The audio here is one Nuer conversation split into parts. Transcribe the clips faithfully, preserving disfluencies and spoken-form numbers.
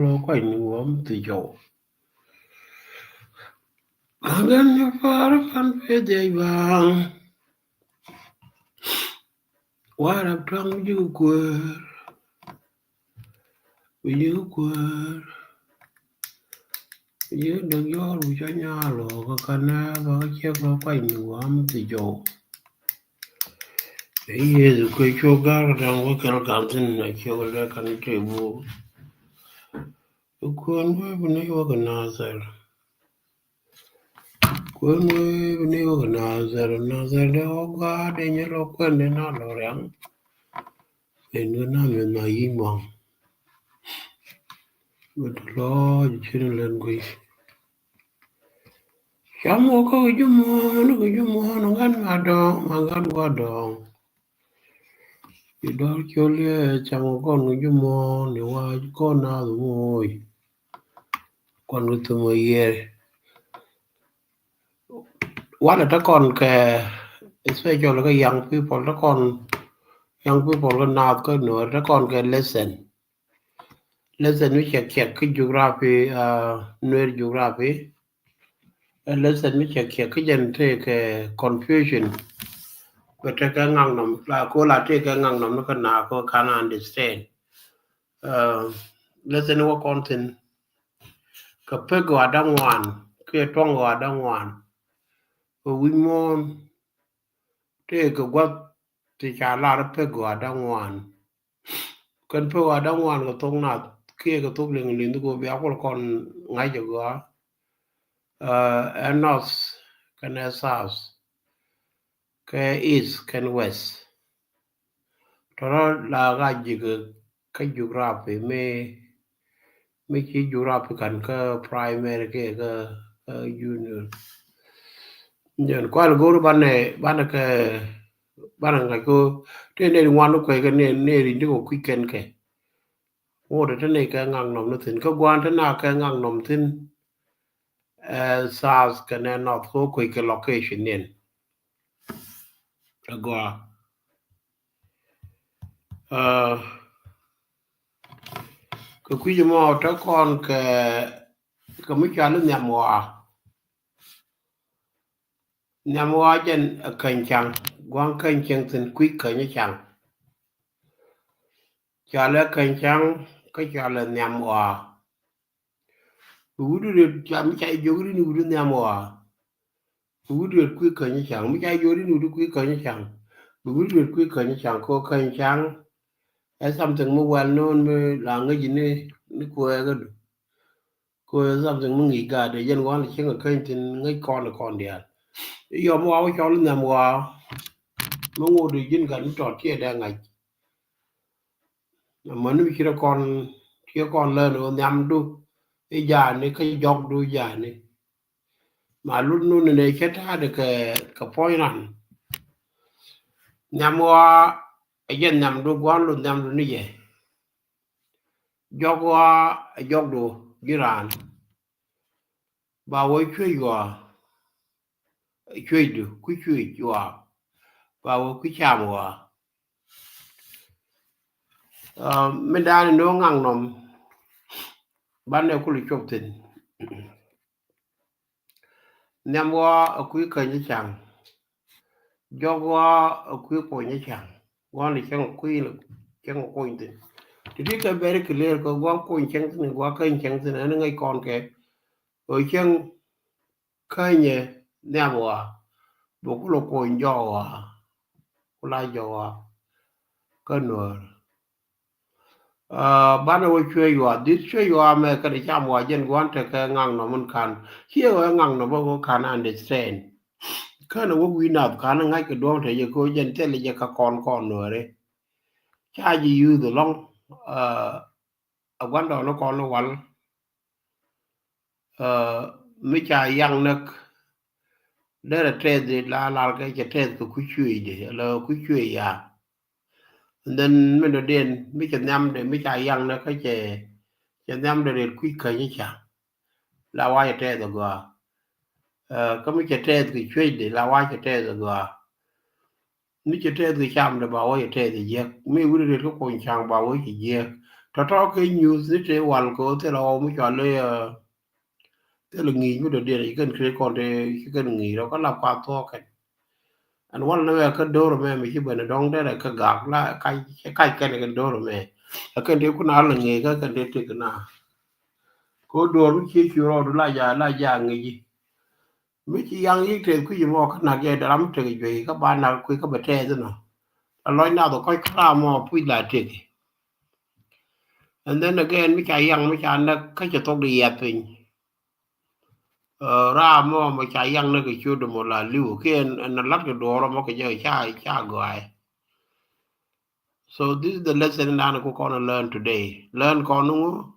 lɔ kuany ni wä mi thi jɔw. Agan ni far pan pe dhiec baŋ. Warap tuaŋ ji̱ kuäär. Ji̱ kuäär. Ji̱ däk jɔɔr wi̱c a nyaal wä kä kanɛ bä kä ciek lɔ kuany ni wä mi thi jɔw. Ɛ Yecu kɛ cuɔ gar kä da̱ŋ wä kɛl kam thin a ciek lɛ kan te bu. Kuäär wee bi ni wä kɛ Nathɛr. Kuäär wee bi ni wä kɛ Nathɛr. Nathɛr dee wä gua̱a̱r dee nyɛ lɔ kuɛn dee na lɔ riaŋ. Ɛn kä na meth ma yi̱ muaŋ. Bä ti lɔc ci ni lɛn guic. Cam wä kä ji̱ muɔ̱ɔ̱n kä ji̱ muɔ̱ɔ̱n ŋa̱n ma dɔ̱ŋ ma ŋa̱n wa dɔ̱ŋ. Ci dɔ̱r col yɛ cam wä kɔn kä ji̱ muɔ̱ɔ̱n i̱ wa kɔn na dhu moc. Kɔn kä thum a yiɛr. Wanɛ te kɔn kɛ especially kä young people te kɔn, young people kä naath kä nuɔr te kɔn kɛ lesson. Lesson mi cɛk cɛk kä geography, uh, nuer geography. Ɛ lesson mi cɛk cɛk kä jɛn te kɛ confusion. Bɛ te kɛ ŋaŋ nɔm la ko la te kɛ ŋaŋ nɔm ni kä na ko kan understand. Uh, lesson wä kɔn thin. Kɛ pek gɔaa da̱ŋ wan kiɛ tuɔŋ gɔaa da̱ŋ wan. Kɛ wi̱c muɔ̱ɔ̱n tëë kɛ gua̱th ti ca lar pek gɔaa da̱ŋ wan. Kɛn pek gɔaa da̱ŋ wan kɛ thok nath kiɛ kɛ thok liŋ liŋ kɛ bia kul kɔn ŋa̱c jɛ gɔaa. Uh, ɛ north kɛn ɛ south kɛ east kɛn west. Tɔrɔ la ka ji̱ kɛ kä geography mi, mi ci geography kan kä primary kɛ kä, kä junior. Jɛn kual go̱r banɛ, banɛ kɛ, banɛ ŋa̱c ko te nɛ ri ŋuan kuɛ kɛ nɛ, nɛ ri ndi ko kui̱ kɛn kɛ. Ŋot te nɛ kɛ ŋaŋ nɔm ni thin kä guan te na kɛ ŋaŋ nɔm thin. Eh, south kɛ nɛ north ko kui̱ kɛ location nin. Agua. Uh, kɛ kui̱c mɔ te kɔn kɛ, kɛ mi cɔal i̱ nhiam waa. Nhiam waa jɛn a käny caŋ, gua̱ŋ käny cieŋ thin kui̱ käny caŋ. Cɔal ɛ käny caŋ kä cɔal ɛ nhiam waa. Bi wut ri ca mi ca jiök ri ni wut nhiam waa. Bi wut ri kui̱ käny caŋ mi ca jiök ri ni wut kui̱ käny caŋ. Bi wut ri kui̱ käny caŋ ko käny caŋ. Ɛ something mi well known mi la ŋäc ni, ni kuɛ kä du. Ko something mi ŋi̱i̱c gaat dee jɛn wan cieŋ a käny thin ŋäc kɔn kɔn diaal. Yɔm waa wä cɔl nhiam waa. Mi ŋot dee ji̱n gat mi tɔt ciɛ dee ŋa̱c. Amäni mi ci rɔ kɔn, ci kɔn län ɣöö nhiamdu i̱ ja̱a̱ni kä jɔkdu i̱ ja̱a̱ni. Ma lut nuni nɛ cä ta̱a̱dɛ kɛ, kɛ puɔ̱ny ran. Nhiam ɣɔaa ɛ jɛ nhiamdu gua̱n lut nhiamdu ni jɛ. Jɔk ɣɔaa ɛ jɔkdu ji̱ raan. Ba wä cuec ɣɔaa. Cuecdu, kui̱ cuec ɣɔaa. Ba wä kui̱ cam ɣɔaa. Ah, mi da̱a̱n ni wä ŋaŋ nɔm. Banɛ kul cop thin. Nhiam ɣɔaa a kui̱ käny i̱ caŋ. Jɔk ɣɔaa a kui̱ kony i̱ caŋ. Gua̱n i̱ cäŋ kui̱, cäŋ kony thin. Ti ti kɛ bɛri clear kɛ gua̱n kony cäŋ thin, gua̱n käny cäŋ thin, ɛn ŋäc kɔn kɛ. Ɣöö cäŋ känyɛ nhiam ɣɔaa. Bɛ kulɛ kony jɔk ɣɔaa. Kula jɔk ɣɔaa. Kä nuäär. Ah, banɛ wä cuec ɣɔaa. This cuec ɣɔaa mɛ kɛn cam ɣɔaa jɛn gua̱n tekɛ ŋaŋ nɔm in kan. Ciɛ ɣöö ŋaŋ nɔm bä ɣöö kan understand. Känɛ wä wi̱i̱ nath kan ŋa̱c kɛ duɔ̱ŋ te jɛ kɛ ɣöö jɛn thilɛ jɛ kä kɔn kɔn nuääri. Ca ji̱ yuuth ɛlɔ̱ŋ, ah, a gua̱ndɔɔŋni kɔn wal. Ah, mi ca yaŋ näk derɛ tɛth di la lar kɛ cɛ tɛth kɛ kui̱ cuëëc di ala kui̱ cuëëc ya. And then mi dɔ̱diɛn mi cɛ nhiam di mi ca yaŋ näk kä cɛ, cɛ nhiam di rɛt kui̱ käny i̱ caŋ. La wa cɛ tɛth agɔaa. Ah, kä mi cɛ tɛth kɛ cuëëc di la wa cɛ tɛth agɔaa. Mi cɛ tɛth kɛ cam dɛ ba wä cɛ tɛth jiäk. Mi wi̱r riet kä kuɔny ca̱ŋ ba wä cɛ jiäk. Tɔ̱tɔ̱ kɛ nyuuth ni tëë wal kɛ ɣöö thilɛ ɣɔw mi cɔal i̱, eh, thilɛ ŋi̱i̱c mi dɔ̱diɛn ci kɛn kɛ kɔn tëë ci kɛn ŋi̱i̱c rɔ kä lap kua thuɔ̱ɔ̱k kɛn. Ɛn wal ni wɛ kä do̱r ɛmɛ mi ci ben dɔ̱ŋ derɛ kä gak la kac, kac kɛn kɛ do̱r ɛmɛ. Ɛ kɛn tëë kun a lɛ ŋi̱i̱c kä kɛn tëë tëk na. Kɛ ɣöö do̱r mi ci ci rɔɔdu la ja, la ja ŋi̱i̱c. Mi ci yaŋ yi̱k tɛth kui̱c mɔ kä nak jɛ dee ram mi tek juey kä ba nak kui̱ kä bɛ tɛth inɔ. La lɔc nath kɔc kä ram mɔ puc la teki. And then again, mi ca yaŋ mi ca näk kä cɛ thok di yiath piny. Ɛ, ram mɔ mi ca yaŋ näk kɛ ciöt mɔ la li̱w kiɛ ɛn, ɛn lat kɛ duɔɔr mɔ kɛ jɛ ca, ca gɔaɛ. So this is the lesson dan ku kɔn learn today. Learn kɔn ŋu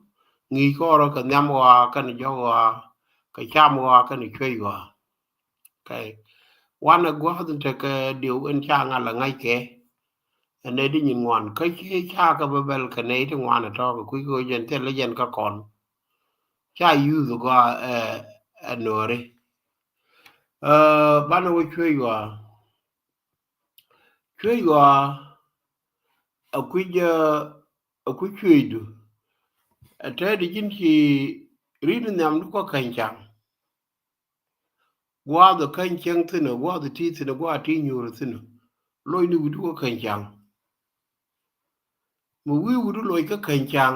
ŋi̱i̱c kɔn rɔ kɛ nhiam ɣɔaa kɛn jɔk ɣɔaa kɛ cam ɣɔaa kɛn cuec ɣɔaa. Okay. Wanɛ gua̱a̱th in tekɛ diw in ca ŋa̱l a ŋa̱ckɛ. Ɛn nɛy ti nyin ŋuan kä ci ca kɛ bä bɛl kɛ nɛy ti ŋuan ɛ tɔ̱ kɛ kui̱ kɛ ɣöö jɛn thil jɛn kä kɔn. Ca yuuth gɔaa ɛ, ɛ nuɔ̱ɔ̱ri. Ɛ, banɛ wä cuec ɣɔaa. Cuec ɣɔaa a kui̱ jɛ, a kui̱ cuecdu. Ɛ tɛɛdi ji̱n ci ri̱t nhiamdu kä käny caŋ. Gua̱a̱th ɛ käny cieŋ thi̱n ɛ, gua̱a̱th ɛ ti̱i̱ thi̱n ɛ, gua̱a̱th ɛ ti̱i̱ nyuur thi̱n ɛ. Locni wi̱cdu kä käny caŋ. Mi wi̱i̱ wi̱cdu loc kä käny caŋ.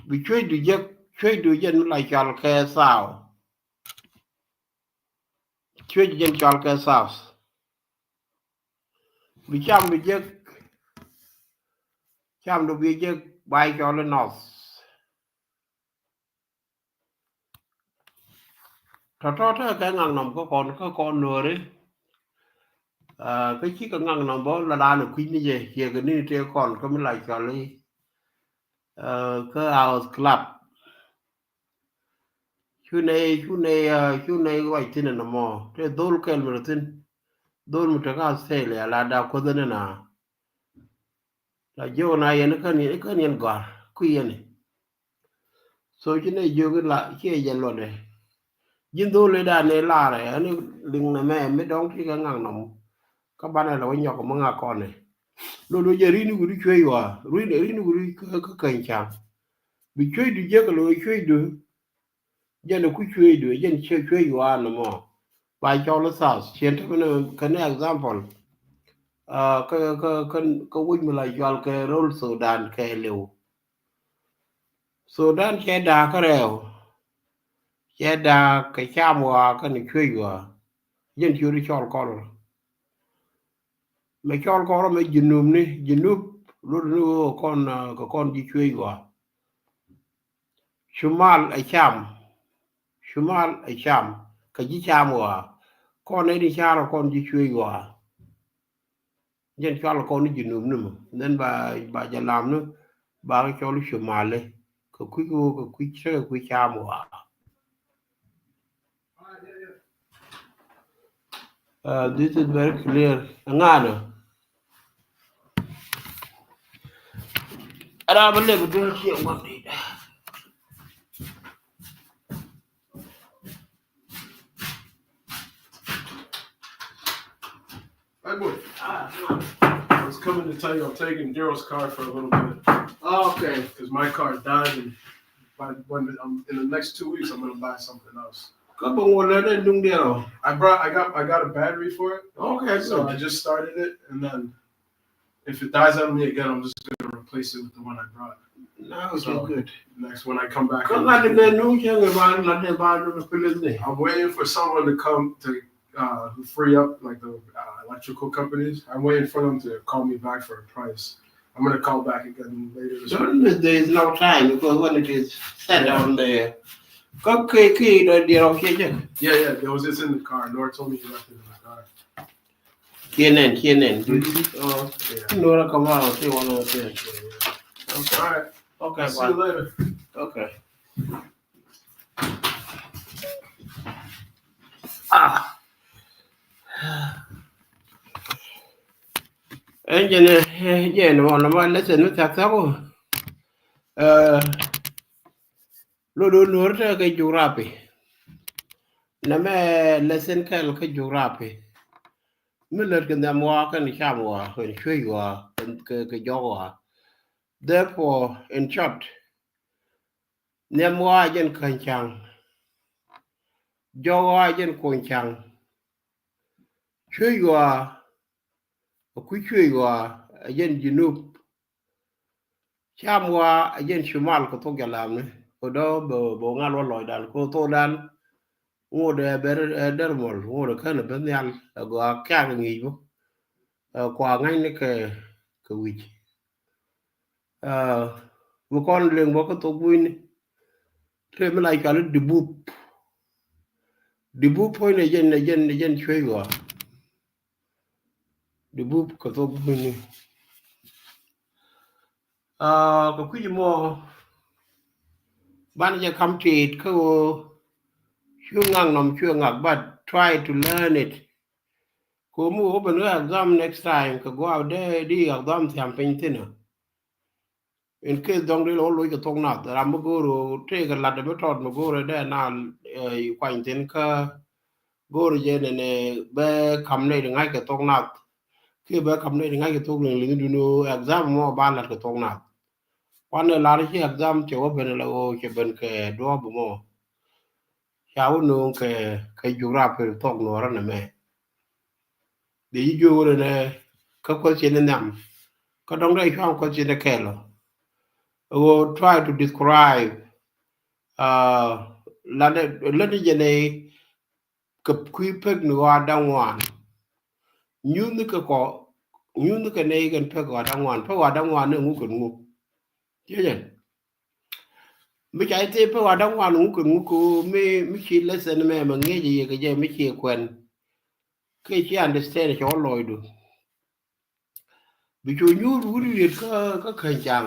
Bi cuecdu jek, cuecdu jɛn mi la cɔal kɛ thaw. Cuec jɛn cɔal kɛ thaw. Bi cam bi jek, camdu bi jek ba cɔl i̱ north. Tɔ̱tɔ̱ tekɛ ŋaknɔm kä kɔn, kä kɔn nuɔ̱ɔ̱ri. Ɛ, kä cikɛ ŋaknɔm bä la da̱a̱n ɛ kui̱c ni jɛ ciɛ kɛ ni tëë kɔn kä mi la cɔl i̱, ɛ, kä House Club. Cu nɛy, cu nɛy, ɛ, cu nɛy ruac thi̱n ɛn ɛmɔ. Tëë dhol kɛl mi rɔ thi̱n. Dhol mi te kä Australia la da kuäth ɛn ɛn a. La jiök na yɛn i̱ kän yɛn, i̱ kän yɛn gɔ̱a̱r kui̱ yɛn i̱. So ci nɛy jiök i̱ la ciɛ jɛ luɔtdɛ. Ji̱n dholi dan ni laarɛ ɛn i̱ liŋ nɛmɛ mi dɔ̱ŋ ti kɛ ŋak nɔm. Kä banɛ la wä nyɔk mi ŋak kɔn i̱. Lolo jɛ ri̱n i̱ wut i̱ cuec ɣɔaa, ri̱n, ri̱n i̱ wut i̱ kä, kä käny caŋ. Bi cuecdu jiäk kɛ lo̱c cuecdu. Jɛn ɛ ku cueecdu, jɛn cueec, cueec yuan ɛmɔ. Ba cɔl i̱ South. Ciɛn te mɛn kɛn example. Ah, kä, kä, kä, kä wi̱c mi la cɔal kɛ rol Sudan kɛɛliw. Sudan cɛ da̱a̱k kä rɛw. Cɛ da̱a̱k kɛ cam ɣɔaa kɛn cueec ɣɔaa. Jɛn ciöt i̱ cɔl kɔl. Mɛ cɔl kɔl rɔ mɛ Junub ni, Junub lot ni ɣöö kɔn, ah, kɛ kɔn ji̱ cueec ɣɔaa. Cumal ɛ cam. Cumal ɛ cam. Kɛ ji̱ cam ɣɔaa. Kɔn nɛy ti car ɔ kɔn ji̱ cueec ɣɔaa. Jɛn cual kɔn ni Junub ni mɔ. Then ba, ba jɛ lam ni ba kɛ cɔl i̱ cumali. Kɛ kui̱ kɛ ɣöö kɛ kui̱ cä kɛ kui̱ cam ɣɔaa. Uh, this is very clear. Ŋa̱a̱nä. Ara bä lɛ bi duel ciɛ ŋuan di. Hey, boy. I was coming to tell you I'm taking Daryl's car for a little bit. Oh, okay. Because my car died, and by, when, um, in the next two weeks, I'm gonna buy something else. Kä bä ŋuɔl lɛ dee duŋ diɛn ɔ. I brought, I got, I got a battery for it. Okay, so good. I just started it, and then if it dies on me again, I'm just gonna replace it with the one I brought. No, okay, so good. Next, when I come back, kä ŋa̱t dee bɛ nuŋ cäŋ ɛ ba lat dee ba dee pili̱th ni. I'm waiting for someone to come to, uh, free up, like, the, uh, electrical companies. I'm waiting for them to call me back for a price. I'm gonna call back again later this week. Don't miss, there is no time because when it is set on there. Kä kɛ, kɛ dɔ diɛn ɔ kiɛ jɛ. Yeah, yeah, there was this in the car. Nora told me he left it in the car. Kiɛ nɛn, kiɛ nɛn. Mm-hmm. Oh, yeah. Nora come out, say one of them. Yeah, yeah. Okay. All right. Okay, bye. I'll see you later. Okay. Ah. Ɛn jɛn, ɛn jɛn mɔ nɔmɔ lesson mi thiak thiak wä. Ɛ, lot wä Nuɔr tekɛ geography. Nɛmɛ lesson kɛl kä geography. Mi lät kɛ nhiam ɣɔaa kɛn cam ɣɔaa kɛn cuec ɣɔaa kɛ, kɛ jɔk ɣɔaa. Therefore, in short, Nhiam Ɣɔaa ɛ jɛn Käny Caŋ. Jɔk Ɣɔaa ɛ jɛn Kony Caŋ. Cuëc Ɣɔaa, Akui̱ Cuëc Ɣɔaa ɛ jɛn Junub. Cam Ɣɔaa ɛ jɛn Cumal kɛ thok Jalamni. Kɛ dɔ̱ bɛ, bɛ ŋal wä lɔcdan kɛ thokdan. Ŋot ɛ bɛ, ɛ, Dɛr Mɔl, ŋot ɛ kän ɛ ben nhial, ɛ gɔaa kiak ŋi̱i̱c bä. Ɛ, kua ŋa̱cni kɛ, kɛ wi̱c. Ɛ, bi kɔn liŋ bä kä thok Bunyni. Tëë mi la cual i̱ Dibup. Dibup puɔ̱nyni ɛ jɛn, ɛ jɛn, ɛ jɛn Cuëc Ɣɔaa. Dibup kɛ thok Bunyni. Ɛ, kɛ kui̱c mɔ, banɛ jɛ kam tit kä ɣöö cu ŋak nɔm, cu ŋak, but try to learn it. Kɛ ɣöö mi wä ben ɣä exam next time, kɛ gua̱a̱th dee di exam thiam piny thi̱n ɔ. In case dɔ̱ŋ dee lɛ wä loc kɛ thok Nath, ram mi go̱o̱r ɣöö tëëkɛ lat ɛ mi tɔt mi go̱o̱r ɛ dee na, ɛ, kuany thi̱n kä go̱o̱r jɛ nɛnɛ bɛ ka̱m nɛy ti ŋa̱c kɛ thok Nath. Kiɛ bɛ ka̱m nɛy ti ŋa̱c kɛ thok Liŋli̱th, duni ɣöö exam mɔ ba lat kɛ thok Nath. Kuanɛ lar ci exam cɛ wä ben la ɣöö cɛ ben kɛ duɔ̱ɔ̱p mɔ. Ca wä nööŋ kɛ, kɛ geography thok Nuɔrä nɛmɛ. Dee ji̱ jiök ɣöö nɛ kä question ni nhiam. Kä dɔ̱ŋ dee cua̱ŋ question ni kɛl ɔ. Ɣöö try to describe, uh, la ni, la ni jɛ nɛy kɛ kui̱ pek ni ɣɔaa da̱ŋ ŋuan. Nyuthni kɛ kɔ, nyuthni kɛ nɛy kɛn pek ɣɔaa da̱ŋ ŋuan, pek ɣɔaa da̱ŋ ŋuan ni ŋu kɛn ŋu. Tiecɛ. Mi ca i̱ thee pek ɣɔaa da̱ŋ ŋuan ŋu kɛn ŋu kɛ ɣöö mi, mi ci lesson mɛ mɛ ŋi̱eec yɛ kɛ jɛ mi ci kuɛn. Kɛ ci understand cɛ wä lɔcdu. Bi cu nyuur wut riet kä, kä Käny Caŋ.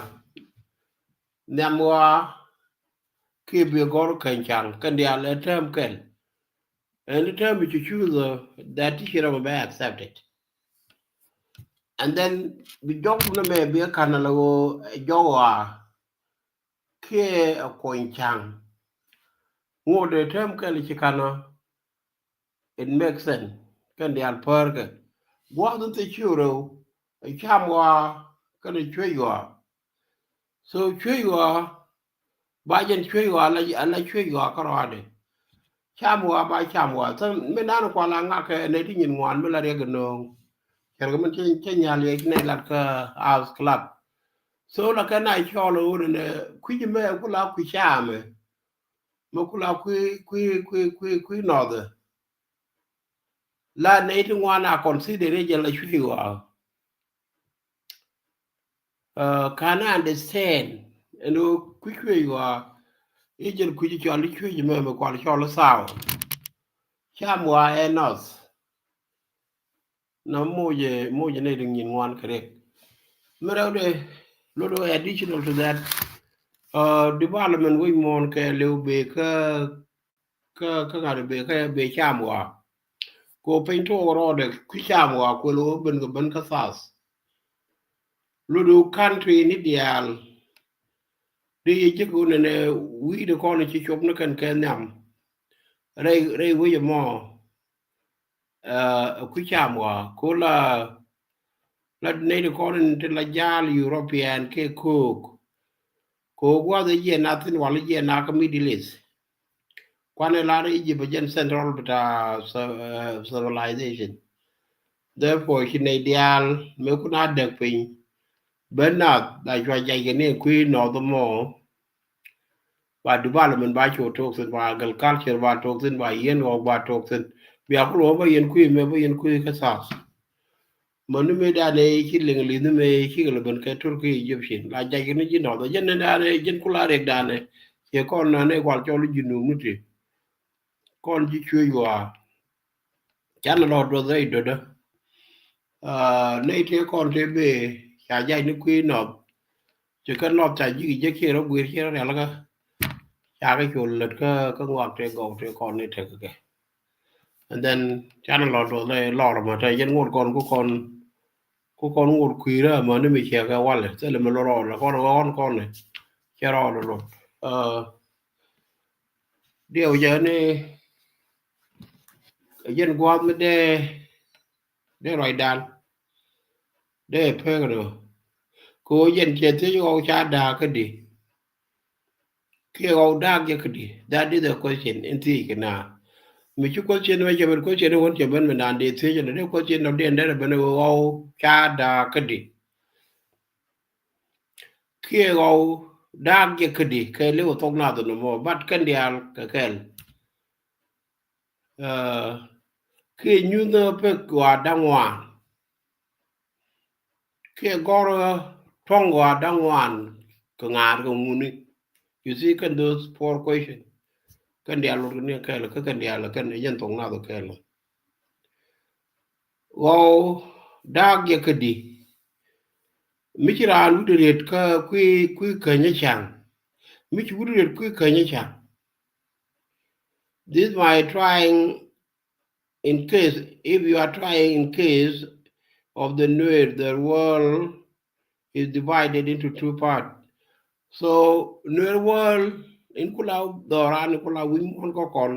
Nhiam Ɣɔaa kiɛ bi gɔr Käny Caŋ kɛn diaal ɛ term kɛl. Ɛn term bi cu choose, uh, that teacher mɛ bɛ accepted. And then bi jɔk ni mɛ bi ɛ ka̱n ala ɣöö, eh, Jɔk Ɣɔaa kiɛ, eh, Kony Caŋ. Ŋot ɛ term kɛl ci ka̱n ɔ. It makes sense. Kɛn diaal pärkɛ. Gua̱a̱th in thil ciök rɛw, ɛ Cam Ɣɔaa kɛnɛ Cuëc Ɣɔaa. So Cuëc Ɣɔaa, ba jɛn Cuëc Ɣɔaa, ala, ala Cuëc Ɣɔaa kärɔaadɛ. Cam Ɣɔaa, ba Cam Ɣɔaa. Thil mi nan kual a ŋakɛ nɛy ti nyin ŋuan mi la riɛk ɛ nööŋ. Cɛrkɛ min cä, cä nyal yɛ ci nɛy lat kä House Club. So la kɛ na cɔl ɛ ɣöö nɛ kui̱c mɛ ku la kui̱ Camɛ. Mɛ ku la kui̱, kui̱, kui̱, kui̱, kui̱ Nɔɔth. La nɛy ti ŋuan a consider i̱ jɛn la Cuëc Ɣɔaa. Uh, can I understand? Ɛn ɣöö kui̱ Cuëc Ɣɔaa i̱ jɛn kui̱ cɔl i̱ Cuëc mɛ mɛ kual cɔl i̱ South. Cam Ɣɔaa ɛ North. Na mocɛ, mocɛ nɛy ti nyin ŋuan kɛ riɛk. Mi rɛwdɛ, lot ɣöö additional to that, uh, development wec muɔ̱ɔ̱n kɛɛliw bëë kä, kä, kä ŋa̱t bëë kä bëë Cam Ɣɔaa. Kɛ ɣöö piny tuɔɔk rɔɔdɛ kui̱ Cam Ɣɔaa kuël ɣöö ben kɛ ben kä South. Lot ɣöö country ni diaal. Dee yɛ jek ɣöö nɛnɛ wi̱i̱dɛ kɔn ci cop ni kɛn kɛ nhiam. Rɛy, rɛy wec ɛmɔ. Uh, kui̱ Cam Ɣɔaa ko la, la nɛy ti kɔn in ti la ja̱a̱l European kɛ ko̱o̱k. Ko gua̱th ɛ jiɛn na thin wal jiɛn na kä Middle East. Kuanɛ lar Egypt ɛ jɛn central bita, uh, civilization. Therefore ci nɛy diaal mëë kun a däk piny. Ben nath la cua jac kɛ ni kui̱ North mɔ. Ba development ba cu tok thin, ba agriculture ba tok thin, ba yien ɣɔk ba tok thin. Bia ku luɔ̱ŋ ba yien kui̱ mɛ, ba yien kui̱ kä South. Mäni mëë danɛ ci liŋ li̱th ni mëë ci kɛ lɛ ben kɛ Turkey, Egyptian. La jac kɛ ni ji̱ North. Jɛn ni danɛ, jɛn ku la riɛk danɛ. Ciɛ kɔn nanɛ kual cɔl i̱ Junub ni ti. Kɔn ji̱ Cuëc Ɣɔaa. Canɛ lɔ duɔth rɛy dödä. Ah, nɛy tëë kɔn tëë bëë ca jac ni kui̱ North. Ci kä North ca ji̱ kɛ jek ciɛ rɔ guir ciɛ rɔ rialikä. Ca kɛ col lät kä, kä ŋɔak tëë gɔw tëë kɔn ni tek kɛ. And then canɛ lɔ duɔth rɛy lɔr mɔ tɛy jɛn ŋot kɔn ku kɔn, ku kɔn ŋot kui̱rä mɔ ni mi ciɛ kɛ walɛ. Thilɛ mi lɔ rɔɔdɛ kɔn kɔn kɔn ni. Cɛ rɔɔdɛ lot. Ah, diɛw jɛ ni jɛn gua̱a̱th mi dee, dee ruacdan. Dee pek ni ɣöö Kɛ ɣöö jɛn cɛ thiec ɣɔw ca da̱a̱k kädi, kiɛ ɣɔw da̱a̱k jɛ kädi? That is the question in thiec kɛ na. Mi ci question mɛ cɛ ben, question in wän cɛ ben mi naan dee thiec in dee question dɔ̱diɛn derɛ ben ɣöö ɣɔw ca da̱a̱k kädi, kiɛ ɣɔw da̱a̱k jɛ kädi? Kɛ liw thok nath in mɔ, but kɛn diaal kɛ kɛl. Kiɛ nyuthä pek ɣɔaa da̱ŋ wan, kiɛ gɔr tuɔ̱ŋ ɣɔaa da̱ŋ wan kɛ ŋa̱a̱r kɛ ŋuni? You see, kɛn those four question, kɛn diaal lot kɛ ni kɛl, kä kɛn diaal kɛn jɛn thok nath kɛl. Ɣɔw da̱a̱k jɛ kädi? Mi ci raan wut riet kä kui̱, kui̱ känyä ca̱ŋ. Mi ci wut riet kui̱ känyä ca̱ŋ. This my trying in case, if you are trying in case of the Nuer, the world is divided into two parts. So Nuer world, in kula dhɔran, in kula wi̱ny muɔ̱n kɔ kɔn,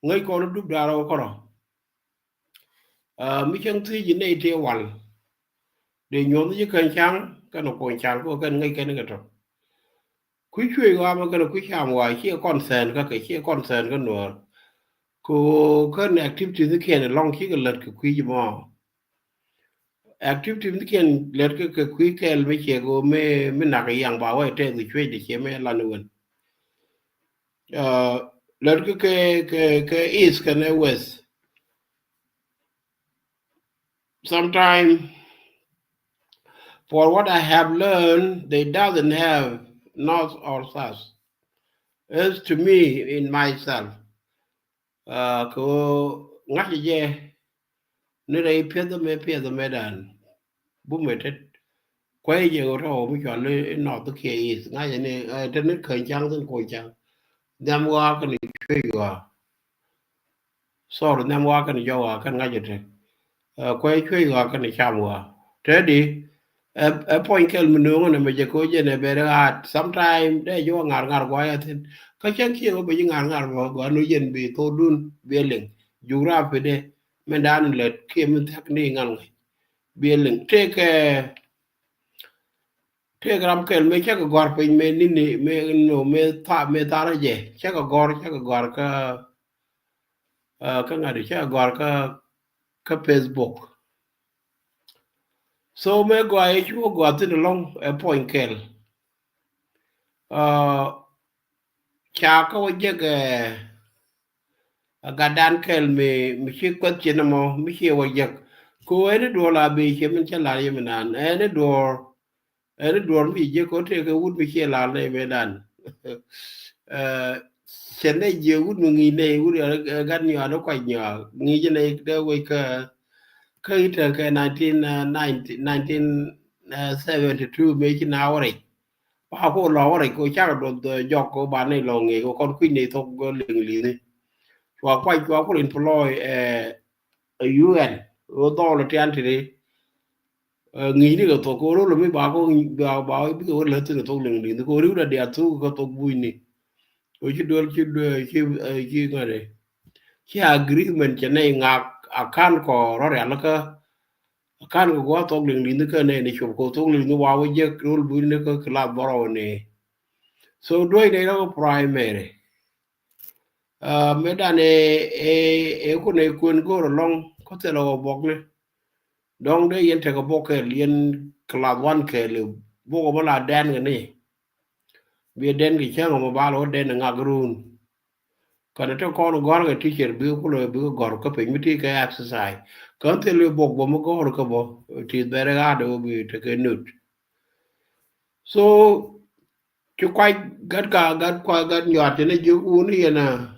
ŋäc kɔn dup da̱r ɔ kɔrɔ. Mi cäŋ thiec in nɛy tëë wal, dee nyuɔ̱th ji̱ kän ca̱ŋ kɛn kony cal kɔ kɛn ŋäc kɛn kɛ tɔ. Kui̱ cuëëc ɣɔaa mɛ kɛn kui̱ cam ɣɔaa, ciɛ concern kä kɛ, ciɛ concern kä Nuäär. Kɛ ɣöö kän activities ni kiɛn ɛlɔ̱ŋ cikɛ lät kɛ kui̱ ji̱ mɔ. Activities ni kiɛn lät kɛ kɛ kui̱ kɛl mi ciɛ kɛ ɣöö mi, mi nak yaŋ ba wä tɛth kɛ cuëëc dee ciɛ mi lan iwen. Lät kɛ kɛ, kɛ, kɛ east kɛnɛ west. Sometimes, for what I have learned, they doesn't have north or south. As to me, in myself, kɛ ɣöö ŋa̱c jɛ ni rɛy piɛth mɛ, piɛth mɛ dan bumɛ tet. Kuay jɛ ɣöö tɔ̱ mi cɔal i̱ north kiɛ east, ŋa̱c jɛ ni, tet ni käny ca̱ŋ thin koc ca̱ŋ. Nhiam ɣɔaa kɛn cuëc ɣɔaa. Sorry, nhiam ɣɔaa kɛn jɔw ɣɔaa kɛn ŋa̱c jɛ tet. Kuay cuëc ɣɔaa kɛn cam ɣɔaa. Tëëdi, ɛ, ɛ puɔ̱ny kɛl mi nööŋä nɛ mɛ jɛ koc jɛ nɛ bɛr ɣaat. Sometime dee jɛ wä ŋa̱r ŋa̱r guay a thin. Kä cäŋ kiɛ wä bɛ ji̱ ŋa̱r ŋa̱r guay, guay ni jɛn bi thokdun bi liŋ. Geography de, min dan lät kiɛ min thiak ni ŋa̱l ŋa̱c. Bi liŋ. Tëëkɛ, tëëkɛ ram kɛl mëë cä kɛ gɔ̱a̱r piny mëë nini, mëë no, mëë tha, mëë tharä jɛ. Cä kɛ gɔ̱a̱r, cä kɛ gɔ̱a̱r kä, kä ŋa̱t, cä kɛ gɔ̱a̱r kä, kä Facebook. So mëë gɔaa yɛ cu wä gɔaa thin ɛlɔ̱ŋ ɛ puɔ̱ny kɛl. Ca kä wä jek ɛ gatdan kɛl mi, mi ci kueth ci nɔmɔ, mi ci wä jek. Ko ɛn i̱ duɔl a bi ci min cä lar yɛ mi naan. Ɛn i̱ duɔl, ɛn i̱ duɔl mi ci jek ko tëëkɛ wut mi ci lar nɛ mi naan. Cɛ nɛ jiɛ wut mi ŋi̱i̱c nɛ wut ɛ gat nyɔa ni kuac nyɔa. Ŋi̱i̱c nɛ dee wec kä, kä i̱ tɛn kɛ nineteen ninety, nineteen seventy two mëë ci na wä rɛc. Ba ko lɔ wä rɛc ko cakɛ duɔth jɔk ko ba ni lɔ ŋi̱i̱c ko kɔn kui̱c ni thok liŋ li̱ni. Cua kuac cua ku rin ploy ɛ U N ɣöö dhɔl tian tiri. Ŋi̱i̱cni kɛ thok kɛ ɣöö rol mi ba kɔ ba, ba bikɛ wä läth thin kɛ thok liŋ li̱ni kɛ ɣöö riwdɛ diaal thuk kɛ thok bucni. Kɛ ɣöö ci duel ci duel ci, ci ŋa̱t ɛ ci agreement cɛ nɛy ŋak a ka̱n kɔ rɔ rialikä. A ka̱n kɛ gua̱a̱th thok liŋ li̱ni kä nɛy ni cop kɛ thok liŋni wa wä jek rol bucni kä class bärɔw ni. So duec nɛy rɔ kɛ primary. Mëë dan ɛ, ɛ, ɛ kun ɛ kuën go̱o̱r ɛlɔ̱ŋ kä thilɛ wä buɔkni. Dɔ̱ŋ dee yɛn tekɛ buɔk kɛɛl, yɛn class one kɛɛl, buɔk ɛ bä la dɛn kɛ ni. Bi dɛn kɛ cäŋ ɛ mɔ bal wä dɛn ɛ ŋak run. Kɛn ɛ te kɔn gɔ̱r kɛ teacher bikɛ kulɛ bikɛ gɔ̱r kä piny mi ti kɛ exercise. Kɛn thil bi buɔk bä mi gɔ̱r kä bä ti bɛrɛ ɣa̱t ɛ wä bi tekɛ nut. So ci kuac gat ka, gat kuac gat nyuat tini ji̱ wun yɛn a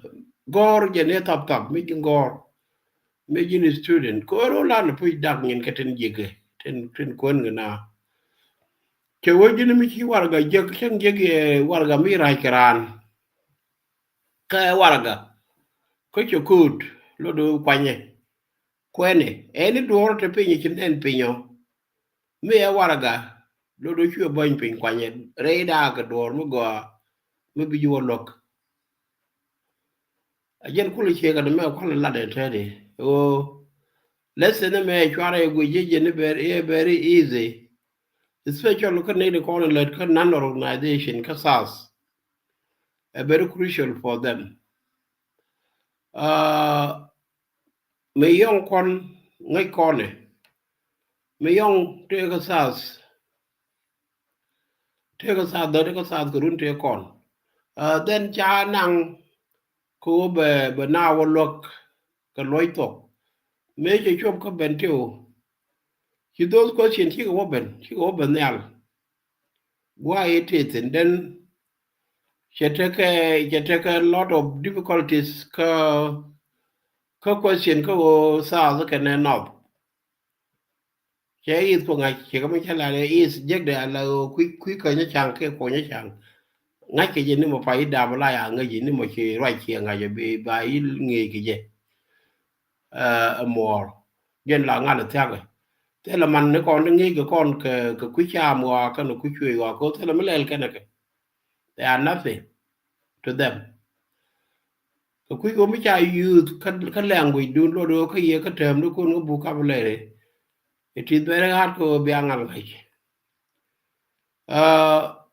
gɔ̱r jɛ ni thap thap mi ji̱ gɔ̱r. Mi ji̱ ni student ko ro lan puc dak nyin kɛ tin ji̱ kɛ tin, tin kuän kɛ na. Cɛ wee ji̱ ni mi ci warga jiäk cäŋ jiäk yɛ warga mi rac kɛ raan. Kä warga kä cɛ ko̱o̱t lo do kuanyɛ. Kuɛni ɛn i̱ duɔ̱ɔ̱r te piny i̱ ci nɛn piny ɔ. Mi ɛ warɛga lot ɔ cuɛ bäny piny kuanyɛ rɛy daakɛ duɔ̱ɔ̱r mi gɔaa mi bi ji̱ wä luäk. A jɛn kulɛ ciek kɛ ni mɛ kualɛ lat ɛn tɛt i̱ ɣöö lesson ni mɛ cuarɛ i̱ guic ji̱ jɛn i̱ very, i̱ very easy. Especially kä nɛy ti kɔn lät kä non-organization kä South. A very crucial for them. Uh, mi yɔŋ kɔn ŋäc kɔnɛ. Mi yɔŋ tëë kä South. Tëë kä South, dɔ̱ tëë kä South kɛ run tëë kɔn. Uh, then ca naŋ kɛ wä bɛ, bɛ na wä luäk kɛ luɔc thok. Mëë cɛ cuɔp kä Bentiu. Ci those question cikɛ wä ben, cikɛ wä ben nhial. Guay it is, and then cɛ tekɛ, cɛ tekɛ a lot of difficulties kä, kä question kä wä South kɛnɛ North. Cɛ East kɔ ŋa̱c, cɛ kɛ mi cɛ la East jek de ala kui̱, kui̱ kä nyɛ caŋ kɛ kɔ nyɛ caŋ. Ŋa̱c kɛ jɛ ni mɔ pa i̱ dam la ya ŋäc jɛ ni mɔ ci ruac ci ŋa̱c jɛ bi ba i̱ ŋi̱i̱c kɛ jɛ. Ɛ muɔɔr jɛn la ŋal thia̱kɛ. Thilɛ man ni kɔn ti ŋi̱i̱c kɛ kɔn kɛ, kɛ kui̱ cam wa kɛn kui̱ cuëëc wa kɛ thilɛ mi lɛl kɛn kɛ. They are nothing to them. Kɛ kui̱ kɛ mi ca use kä, kä language dun lot kä yɛ kä term di kun kä vocabulary. It is very hard kɛ bia ŋal ŋa̱c.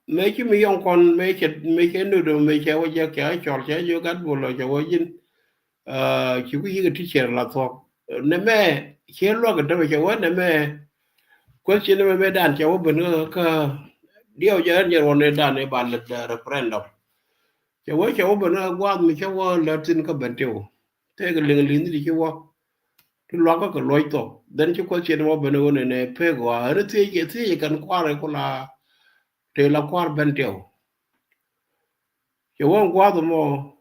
Mëë ci mi yɔŋ kɔn mëë cɛ, mëë cɛ nöt mëë cɛ wä jɛ kɛ cɔl cɛ jɛ gat bol cɛ wä ji̱n. Ci ku yikɛ teacher la thuɔk. Nɛ mɛ ciɛ luak in tämɛ cɛ wä nɛ mɛ. Question nɛ mɛ mɛ dan cɛ wä ben kä diɛw jɛ ɛn jɛ ruɔn nɛ dan ɛ ba lɛ referendum. Cɛ wä cɛ wä ben kä guath mi cɛ wä lɛ thin kä Bentiu. Tëëkɛ liŋ liŋ ni di ci wä. Ti luakä kɛ luɔc thok. Then ci question wä ben kä nɛ nɛ pek wa ri thiec thiec kan kuar ɛ kula. Tëë la kuar Bentiu. Cɛ wä guath mɔ.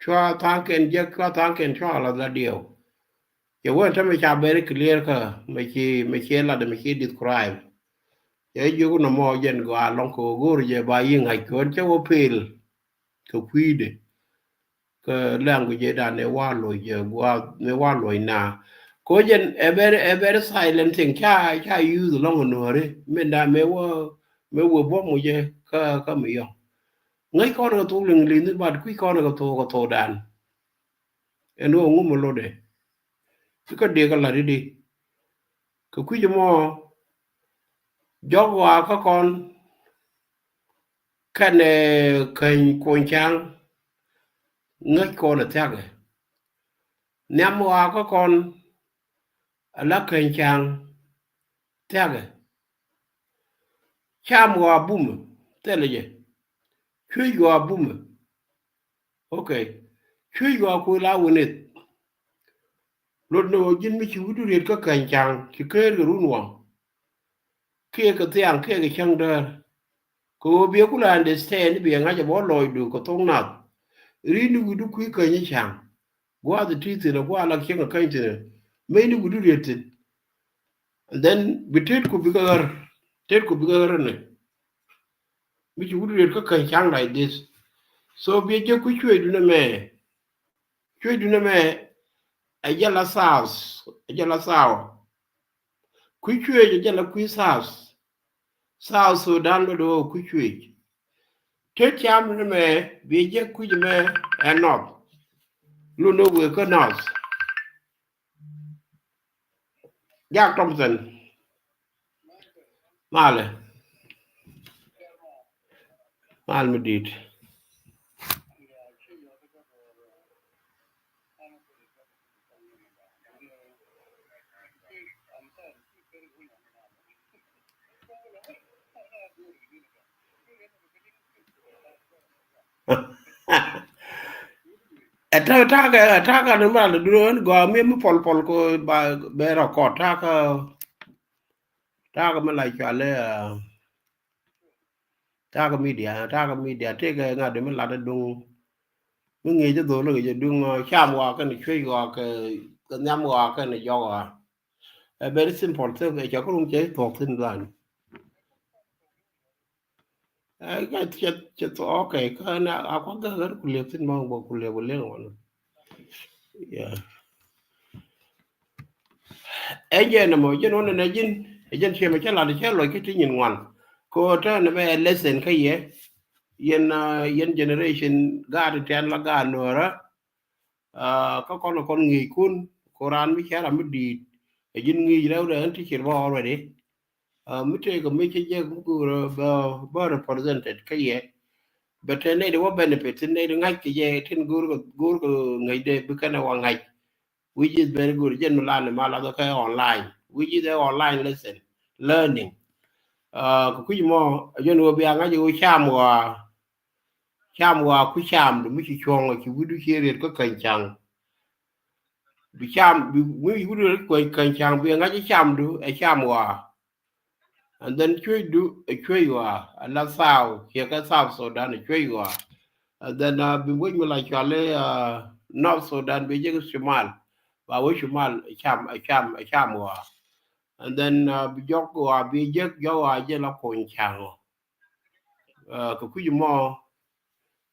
Cua tha̱a̱ŋkɛn jek cua tha̱a̱ŋkɛn cua la la diɛw. Cɛ wä tämɛ ca very clear kä mɛ ci, mɛ ci lat mɛ ci describe. Cɛ jiök nɔmɔ jɛn gɔaa lɔŋ kɛ wä go̱o̱r jɛ ba yi̱ ŋa̱c kɛ wä cɛ wä pel. Kɛ kui̱dɛ. Kɛ language dan ni wa loc jɛ gua ni wa loc na. Ko jɛn ɛ very, ɛ very silent thing ca, ca use lɔŋ nuɔri. Min da mɛ wä, mɛ wä buɔm jɛ kä, kä mi yɔŋ. Ŋäc kɔn kɛ thok liŋ liŋ ni bat kui̱ kɔn kɛ thok kɛ thok dan. Ɛn wä ŋum lodɛ. Ci kä dee kä lat idi. Kɛ kui̱ mɔ jɔk wa kä kɔn. Kɛnɛ käny kuɔny caŋ ŋäc kɔn ɛ thiakɛ. Nhiam ɣɔaa kä kɔn ala käny caŋ thiakɛ. Cam ɣɔaa bumɛ thilɛ jɛ. Cuec ɣɔaa bumɛ. Ok. Cuec ɣɔaa kuɛ la wä nith. Lot ni ɣɔɔ ji̱n mi ci wi̱du riet kä käny caŋ ci ker kɛ run waŋ. Kiɛ kɛ thiaŋ kiɛ kɛ cäŋ däär. Kɛ ɣöö biɛ kulɛ understand biɛ ŋa̱c ɛ bä lɔcdu kɛ thok nath. Ri̱n ni wi̱du kui̱ käny caŋ. Gua̱a̱th ti thi̱n ɛ gua̱a̱ lak cieŋ ɛ käny thi̱n ɛ. Mec ni wi̱du riet thi̱n. And then bi tet ku bikɛ ɣär. Tet ku bikɛ ɣär ni. Mi ci wi̱du riet kä käny caŋ like this. So biɛ jek kui̱ cueecdu ni mɛ. Cueecdu ni mɛ. Ɛ jɛ la South. Ɛ jɛ la South. Kui̱ cueec ɛ jɛ la kui̱ South. South Sudan lɔ do̱ kui̱ cueec. Te cam ni mɛ bi jɛ kui̱ mɛ ɛ North. Lun ni wëë kä North. Jack Thompson. Malɛ. Mal mi di̱i̱t. Ɛ ta̱a̱ ta̱a̱ kɛ ɛ ta̱a̱ kɛ ni mal duun gɔaa mi mi pɔl pɔl ko ba bɛ rɔ kɔt ta̱a̱ kɛ ta̱a̱ kɛ mi la cualɛ. Ta̱a̱ kɛ media, ta̱a̱ kɛ media tëëkɛ ŋa̱t mi lat duŋ. Mi ŋi̱i̱c dhol kɛ jɛ duŋ cam wa kɛn cuec wa kɛ nhiam wa kɛn jɔk wa. Ɛ very simple thing ɛ cɛ kurum cɛ thuɔk thin dhan. Ɛ cɛ cɛ thuɔk, okay, kä na a kuak gäk ɣär ku liep thin ma bä ku liep ku liep wan. Yeah. Ɛ jɛn ɛmɔ jɛn wä nɛnɛ ji̱n ɛ jɛn ciɛmɛ cä lat cä lɔc kä ti nyin ŋuan. Kɛ ɣöö tɛn ɛmɛ ɛ lesson kä yɛ. Yɛn, yɛn generation gaat tɛn la gaat nuɔrä. Kä kɔn kɔn ŋi̱i̱ckun ko raan mi cä ram mi di̱i̱t. Ɛ ji̱n ŋi̱i̱c rɛwdɛ ɣän ti cir bä already. Mi tëëkɛ mi ci jek mi go̱o̱r bä represented kä yɛ. Bɛ te nɛy di wä benefit tin nɛy di ŋa̱c kɛ jɛ tin go̱o̱r kɛ go̱o̱r kɛ ŋäc dee bi kɛn ɛ wä ŋa̱c. Which is very good. Jɛn mi lan ni ma la kɛ online, which is a online lesson learning. Kɛ kui̱c mɔ jɛn wä bia ŋa̱c wä cam wä cam wä ku cam du mi ci cuɔ̱ŋ ci wi̱du ci riet kä käny caŋ. Bi cam bi wi̱du kä käny caŋ bi ŋa̱c cam du ɛ cam wä. And then cuecdu ɛ cuec wä a la South ciɛ kä South Sudan ɛ cuec wä. And then bi wec mi la cuali North Sudan bi jek cumal ba wec cumal ɛ cam ɛ cam ɛ cam wä. And then bi jɔk wä bi jek jɔk wä jɛ la kony caŋ wä. Kɛ kui̱c mɔ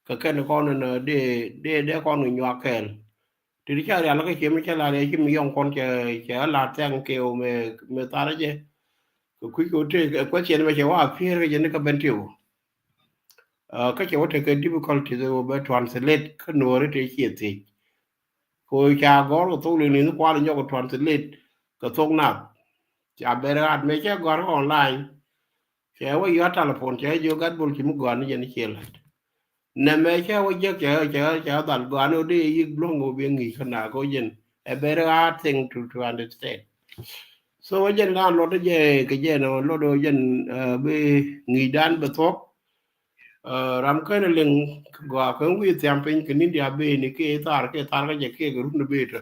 kɛ kɛn kɔn in dee dee dee kɔn in nyuak kɛɛl. Ti ti ca rial kä ciɛ mi cɛ la rial ci mi yɔŋ kɔn cɛ cɛ la thank you mi mi thar jɛ. Kɛ kui̱c kɛ wä te question mɛ cɛ wa appear kɛ jɛ ni kä ben ti wä. Kä cɛ wä te kɛ difficulty wä bɛ translate kä nuɔri te ciɛ thiec. Kɛ wä ca gɔr kɛ thok lini ni kual nyɔk translate kɛ thok nath. Ca ber rat mɛ cɛ gɔr online. Cɛ wä yɔ̱a̱ telephone cɛ jiök gat bol ci mi gɔaa ni jɛn ciɛ la̱t. Nɛmɛ cɛ wä jiäk cɛ cɛ cɛ dhal gɔaa ni wä dee yik bluɔ̱ŋ wä bi ŋi̱i̱c kä na kɛ wä jɛn. A very hard thing to to understand. So wä jɛn ran luɔt jɛ kɛ jɛn wä luɔt wä jɛn bi ŋi̱i̱cdan bɛ thuɔ̱k. Ram kɛn liŋ gɔaa kɛn wi̱i̱ thiam piny kɛ ni̱n dia ben kɛ thar kɛ thar kä jɛ kɛ kɛ run bee tɔ.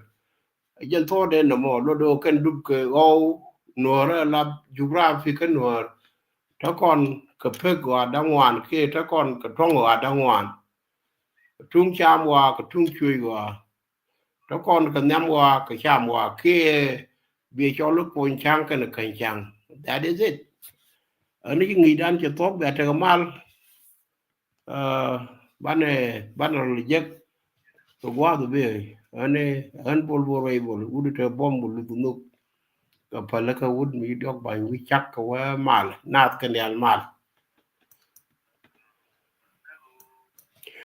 Jɛn thok dee nɔmɔ luɔt wä kɛn dup kɛ ɣɔw nuɔ̱ɔ̱r a lap geography kä nuɔ̱ɔ̱r. Te kɔn kɛ pek ɣɔaa da̱ŋ wan kiɛ te kɔn kɛ tuɔ̱ŋ ɣɔaa da̱ŋ wan. Tuŋ cam ɣɔaa kɛ tuŋ cuec ɣɔaa. Te kɔn kɛ nhiam ɣɔaa kɛ cam ɣɔaa kiɛ bi cɔl i̱ kony ca̱ŋ kɛnɛ käny ca̱ŋ. That is it. Ɛn ci ŋi̱i̱cdan ci thuɔ̱k bia tekɛ mal. Banɛ banɛ rɔ jek. Kɛ gua̱a̱th bi ɣän ɣän bol bol rɛy bol wut te bom bol luth nhuk. Kɛ päl kä wut mi diɔk ba̱ny wi̱c cak kɛ wee mal nath kɛ nial mal.